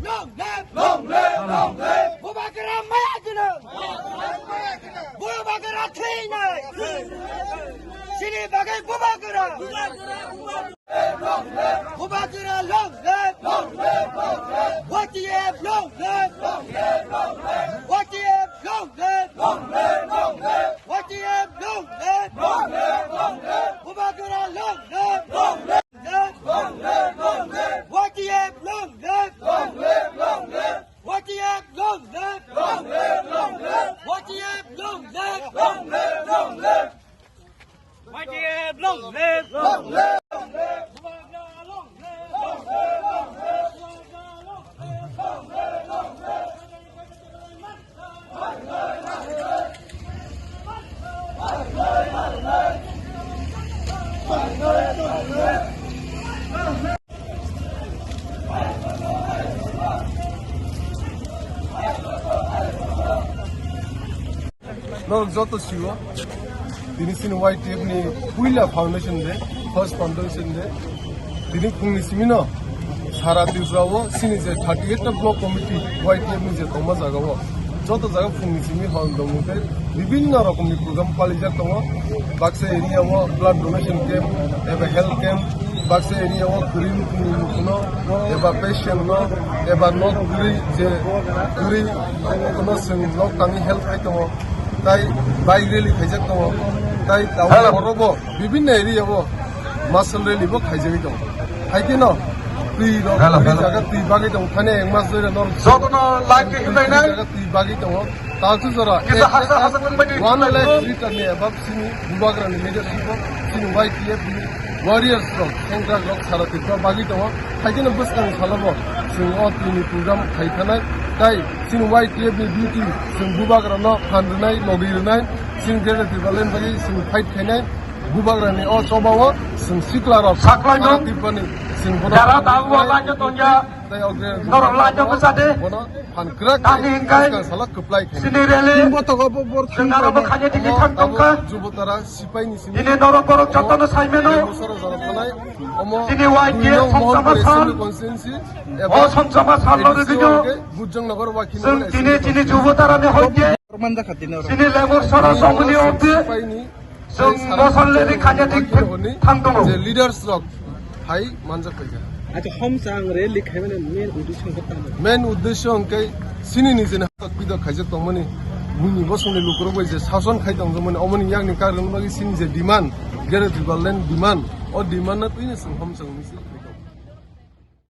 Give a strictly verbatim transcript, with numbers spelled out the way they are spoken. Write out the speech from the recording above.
Long live! Long live! Long live! Bubagra maya gwnang! Bubagra thwinai! Chini bagwi Bubagra! Bubagra long live! Long live! Long live! Y T F long live! Long live! Long live! Y T F long live! Long live! Long live! Y T F long live! Long live! Long live! Bubagra long live! Long live! Long live! Long live! Long live! Y T F long live! Long live! Long live! Y T F long live! Long live! Long live! Y T F long live! Long live! Long live! Y T F long live! Long live! Long live! Norok joto sio, tini chini Y T F ni puila foundation day, first foundation day. Tini phungni simino sara Tripura o chini je thirty eight ta block committee Y T F ni je tongma jaga o, joto jaga phungni simi hol dong tei bibinno rokomni program palijak tongo. Baksa area o blood donation camp eba health camp, baksa area o kwrwi mukungni mukungno eba patient no eba nok kwrwi je kwrwi no chwng nok tangwi help khai tongo, tai bike rally khaijak tongo, tai tabuk oro bo bibinno area o muscle rally bo khaijagwi tongo. Hai kheno twi rok kwrwi jaga twi bagwi tongo, thani ek mas doi rok norok jotono live khe khwlainai jaga twi bagwi tongo. Tachu jora kisa ek hasa hasa tong bai di one lakh litre ni above chini Bubagra ni leadership o chini Y T F ni warriors rok, sengkrak rok sara Tripura bagwi tongo. Hai kheno bwskang salo bo chwng o twi ni program khai thanai. Tai chini Y T F ni duty chwng Bubagra no phan rwnai, logi rwnai, chini Greater Tipraland bagwi chwng fight khainai. Bubagra ni o choba o chwng sikla rok saklaino sara Tripura ni chwng bono jara dago laino tongya. Norok laino bwsa de. Bono phan kwrak khe, ani hingkai bwskang salo kwplai khe. Sini rally. Chwng botogo bo bor chwng aro bo khanya tiki thang tongkha. Jubotara sipai ni simi. Ini norok borok jotono saimeno. Bosoro jora thanai. Omo sini Y T F songchama sal. Constituency. O songchama sal no rwgwino. Bujang Nagar wakil. Chwng tini chini Jubotara ni hoite. Sini Lemur sara songni office. Chwng mosol le ri khanya thik thang tongo. Je leaders rok hai manjak paikha. Acha, hom chang rally khaimani main uddesho hwnkhe tamo? Main uddesho hwnkhe chini nijeni hatok pidok khaijak tongmani, buini bosongni lukurok bai je sason khai tongjakmani, omoni yakni karwi bagwi chini je demand, Greater Tipraland demand, o demand no twino chwng hom chang nisi.